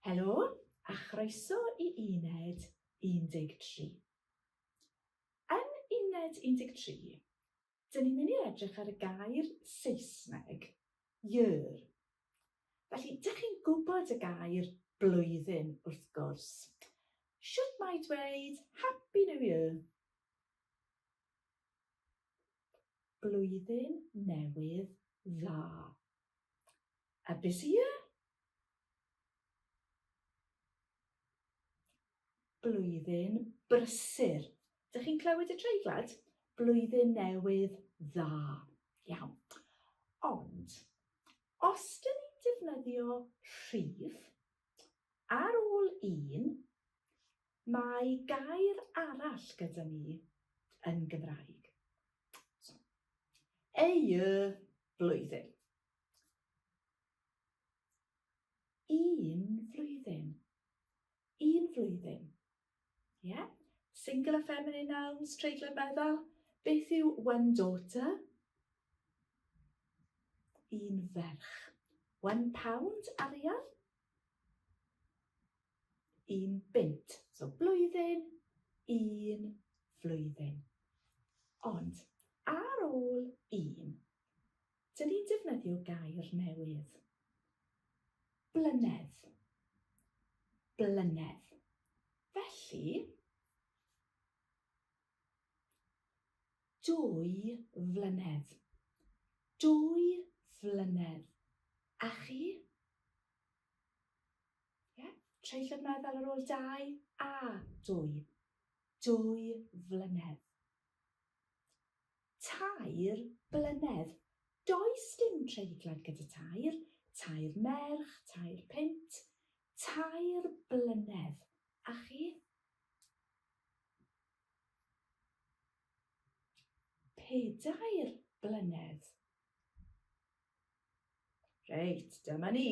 Helo a chroeso i Uned 13. Yn Uned 13, dyn ni'n mynd i edrych ar y gair Saesneg year. Felly, dych chi'n gwybod y gair blwyddyn wrth gwrs. Shwt mae dweud Happy New Year? Blwyddyn newydd dda. A busy year? Blwyddyn brysur. Dych chi'n clywed y treiglad? Blwyddyn newydd dda. Iawn. Ond, os dyn ni'n defnyddio rhif ar ôl un, mae gair arall gyda ni yn Gymraeg. So, ei y blwyddyn. Un flwyddyn. Un flwyddyn. Ie? Yeah? Singular feminine nouns, treiglad meddal. Beth yw one daughter? Un ferch. £1 arian? Un bunt. So blwyddyn, un flwyddyn. Ond ar ôl un, dyn ni'n defnyddio gair newydd. Blynedd. Blynedd. Felly, 2 flynedd. 2 flynedd. A chi? Ie? Treiglad meddal ar ôl 2 a 2. 2 flynedd. Tair blynedd. Does dim treiglad gyda tair. Tair merch, tair punt. Tair blynedd. A chi? Pedair blynedd. Reit, dyma ni.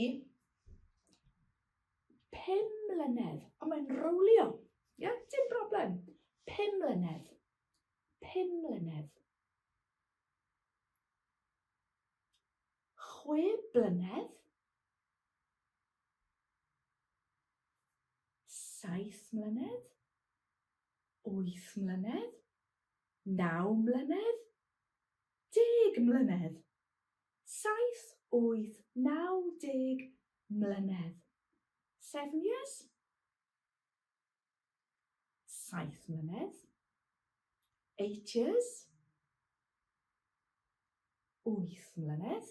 5 mlynedd. Ond mae'n rowlio. Ie, yeah, dim broblem. 5 mlynedd. 5 mlynedd. 6 blynedd. 7 mlynedd. 8 mlynedd. 9 mlynedd. 10 mlynedd. 7, 8, 9, 10 mlynedd. 7 years. 7 mlynedd. 8 years. 8 mlynedd.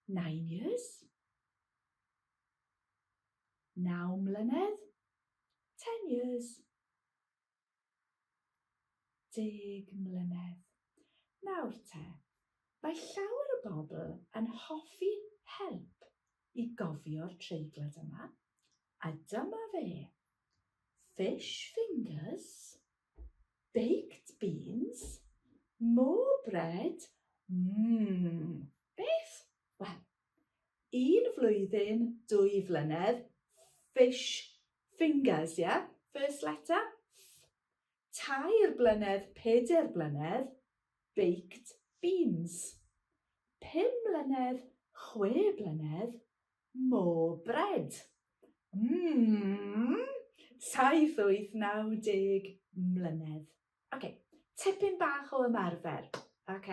9 years. 9 mlynedd. 10 years. 10 mlynedd. Nawr te, mae llawer o bobl yn hoffi help i gofio'r treiglad yma, a dyma fe. Fish fingers, baked beans, more bread, mmm, beth? Wel, un flwyddyn, 2 flynedd, fish fingers, ie? Yeah? First letter, F. Tair blynedd, pedair blynedd, baked beans. 5 mlynedd, 6 blynedd, more bread. Mmm, 7, 8, 9, 10 mlynedd. Ok, tipyn bach o ymarfer. Ok,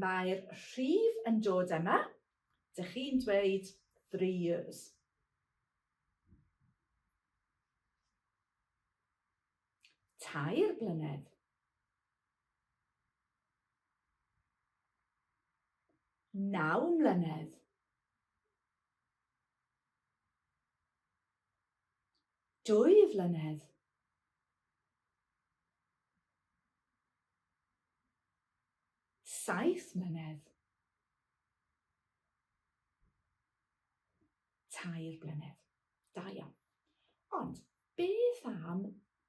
mae'r rhif yn dod yma. Dych chi'n dweud 3 years. Tair blynedd. 9 mlynedd. 2 flynedd. 7 mlynedd. Tair blynedd. Da iawn. Ond beth am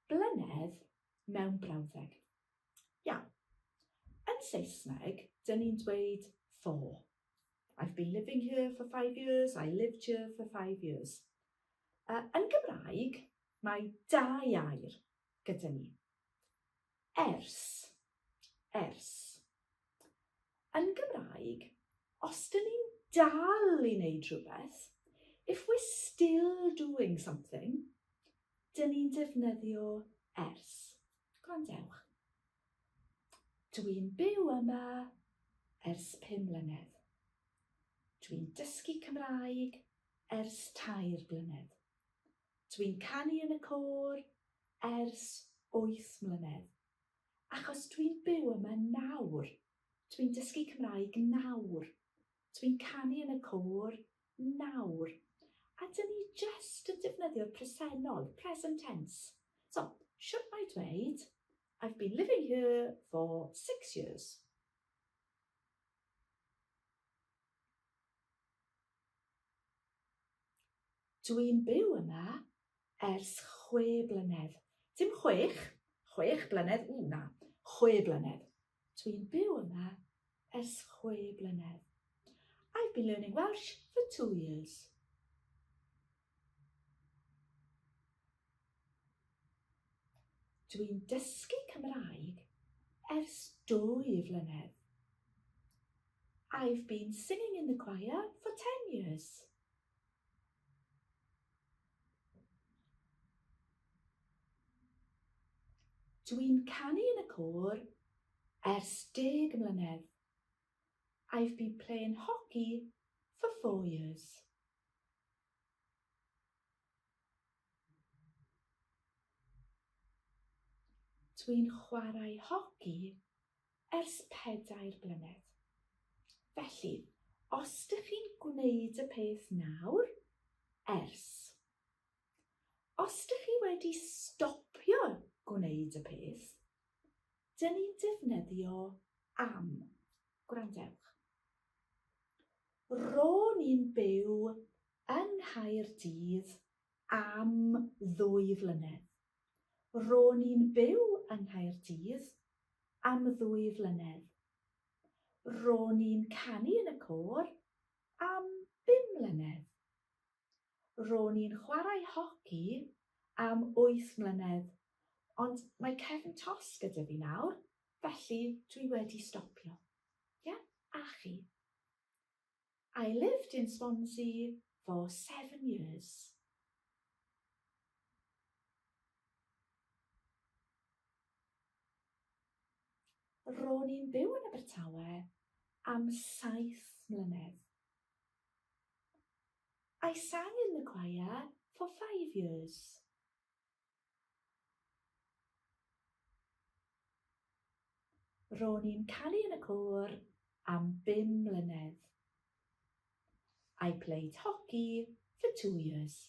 blynedd mewn brawddeg? Iawn. Yn Saesneg, dyn ni'n dweud for. I've been living here for five years, I lived here for five years. Yn Gymraeg, mae dau air gyda ni. Ers. Ers. Yn Gymraeg, os dyn ni'n dal i wneud rhywbeth, If we're still doing something, dyn ni'n defnyddio ers. Gwrandewch. Dwi'n byw yma ers 5 mlynedd. Dwi'n dysgu Cymraeg ers 3 blynedd. Dwi'n canu yn y côr ers 8 mlynedd. Achos dwi'n byw yma nawr. Dwi'n dysgu Cymraeg nawr. Dwi'n canu yn y côr nawr. A dyn ni jyst yn defnyddio'r presennol, present tense. So, shwt mae dweud, I've been living here for 6 years. Dwi'n byw yma ers 6 blynedd. Dim chwech, 6 blynedd, ww na, 6 blynedd. Dwi'n byw yma ers 6 blynedd. I've been learning Welsh for 2 years. Dwi'n dysgu Cymraeg ers 2 flynedd. I've been singing in the choir for 10 years. Dwi'n canu yn y côr ers 10 mlynedd. I've been playing hockey for 4 years. Dwi'n chwarae hoci ers 4 blynedd. Felly, os dych chi'n gwneud y peth nawr, ers. Os dych chi wedi stopio gwneud y peth, dyn ni'n defnyddio am. Gwrandewch. Ro'n i'n byw yng Nghaerdydd am 2 flynedd. Ro'n i'n byw yng Nghaerdydd am 2 flynedd. Ro'n i'n canu yn y côr am 5 mlynedd. Ro'n i'n chwarae hoci am 8 mlynedd, ond mae cefn tost gyda fi nawr, felly dwi wedi stopio. Ie? A chi? I lived in Swansea for 7 years. Ro'n i'n byw yn Abertawe am 7 mlynedd. I sang in the choir for 5 years. Ro'n i'n canu yn y côr am 5 mlynedd. I played hockey for 2 years.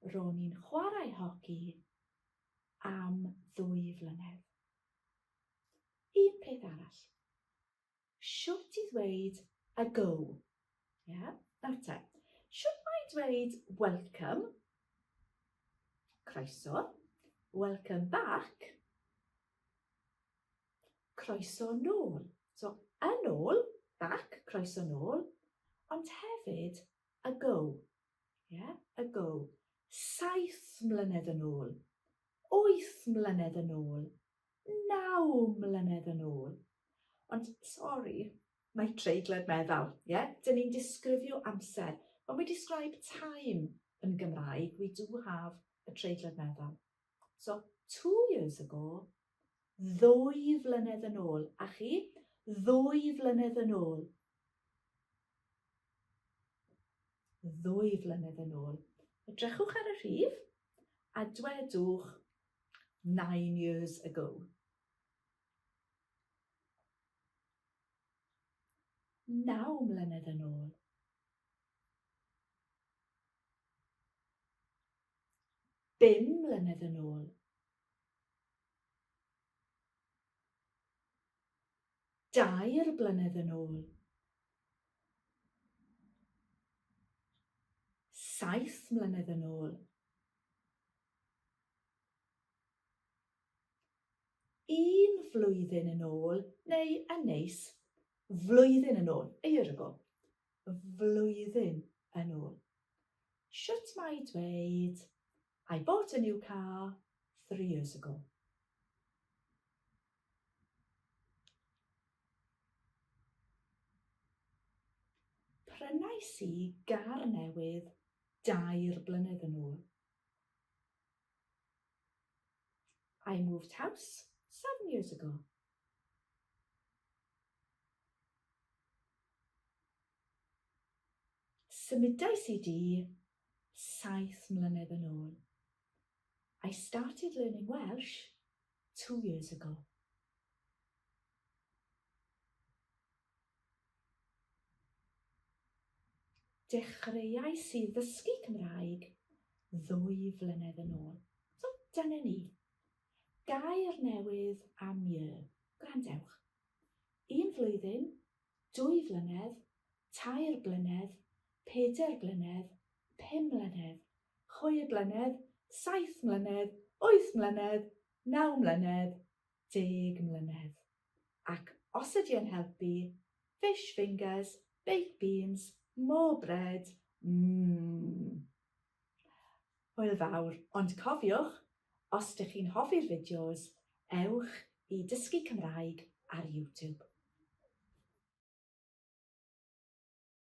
Ro'n i'n chwarae hoci am 2 flynedd. Un peth arall. Shwt i ddweud ago? Yeah, nawr te. Shwt mae dweud welcome? Croeso. Welcome back. Croeso nôl. So, yn ôl, back, croeso nôl, ond hefyd ago. Yeah, ago. 7 mlynedd yn ôl. 8 mlynedd yn ôl. 9 mlynedd yn ôl. Ond, sorry, mae treiglad meddal. Yeah? Dyn ni'n disgrifio amser. When we describe time yn Gymraeg, we do have a treiglad meddal. So, 2 years ago, 2 flynedd yn ôl. A chi? 2 flynedd yn ôl. 2 flynedd yn ôl. Edrychwch ar y rhif a dwedwch 9 years ago. 9 mlynedd yn ôl. 5 mlynedd yn ôl. 2 blynedd yn ôl. 7 mlynedd yn ôl. 1 flwyddyn yn ôl, neu yn neis, flwyddyn yn ôl, a year ago. Flwyddyn yn ôl. Shwt mae dweud, I bought a new car 3 years ago. Prynais i gar newydd dair blynedd yn ôl. I moved house 7 years ago. Symudais i dŷ 7 mlynedd yn ôl. I started learning Welsh 2 years ago. Dechreuais i ddysgu Cymraeg 2 flynedd yn ôl. So, dyna ni. Gair newydd am year. Gwrandewch. Un flwyddyn, 2 flynedd, 3 blynedd, 4 blynedd, 5 mlynedd, 6 blynedd, 7 mlynedd, 8 mlynedd, 9 mlynedd, 10 mlynedd. Ac os ydy yn helpu, fish fingers, baked beans, more bread. Hwyl fawr, ond cofiwch, os ydych chi'n hoffi'r fideos, ewch i Dysgu Cymraeg ar YouTube.